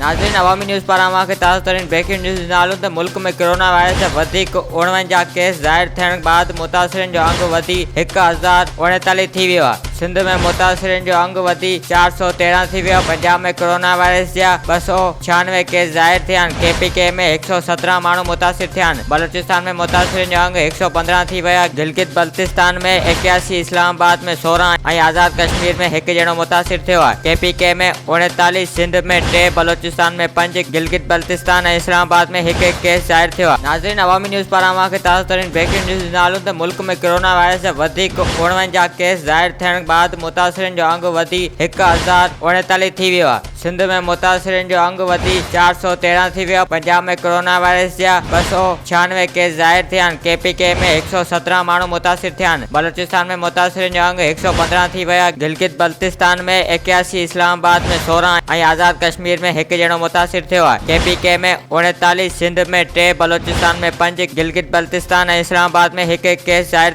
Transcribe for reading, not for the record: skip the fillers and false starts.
ناظرين عوامي نيوز پاران اوهان کي تازه ترين بريڪنگ نيوز ڏيندا هلون ته ملڪ ۾ ڪرونا وائرس جا وڌيڪ 49 ڪيس ظاهر ٿيڻ بعد متاثرين جو انگ وڌي 1039 ٿي ويو آهي. سنڌ ۾ متاثرين جو انگ وڌي 413 ٿي ويو آهي. پنجاب ۾ ڪرونا وائرس جا 296 ڪيس ظاهر ٿيا آهن. ڪي پي ڪي ۾ 117 ماڻهو متاثر ٿيا آهن. بلوچستان ۾ متاثرين جو انگ 115 ٿي ويو آهي. گلگت بلتستان ۾ 81، اسلام آباد ۾ 16 ۽ آزاد ڪشمير ۾ هڪ ڄڻو متاثر ٿيو آهي. ڪي پي ڪي ۾ 39، سنڌ ۾ ٽي، بلوچستان ۾ پنج، گلگت بلتستان ۽ اسلام آباد ۾ هڪ هڪ ڪيس ظاهر ٿيو آهي. ناظرين عوامي نيوز پاران اوهان کي تازه ترين بريڪنگ نيوز ڏيندا هلون ته ملڪ ۾ ڪرونا وائرس جا وڌيڪ 49 ڪيس ظاهر ٿيڻ بعد متاثرين جو انگ وڌي 1039 ٿي ويو آهي. سنڌ ۾ متاثرين جو انگ وڌي 413 ٿي ويو آهي. پنجاب ۾ ڪرونا وائرس جا 296 ڪيس ظاهر ٿيا آهن. ڪي پي ڪي ۾ 117 ماڻهو متاثر ٿيا آهن. بلوچستان ۾ متاثرين جو انگ 115 ٿي ويو آهي. گلگت بلتستان ۾ 81، اسلام آباد ۾ 16 ۽ آزاد ڪشمير ۾ هڪ ڄڻو متاثر ٿيو آهي. ڪي پي ڪي ۾ 39، سنڌ ۾ ٽي، بلوچستان ۾ پنج، گلگت بلتستان ۽ اسلام آباد ۾ هڪ هڪ ڪيس ظاهر ٿيو.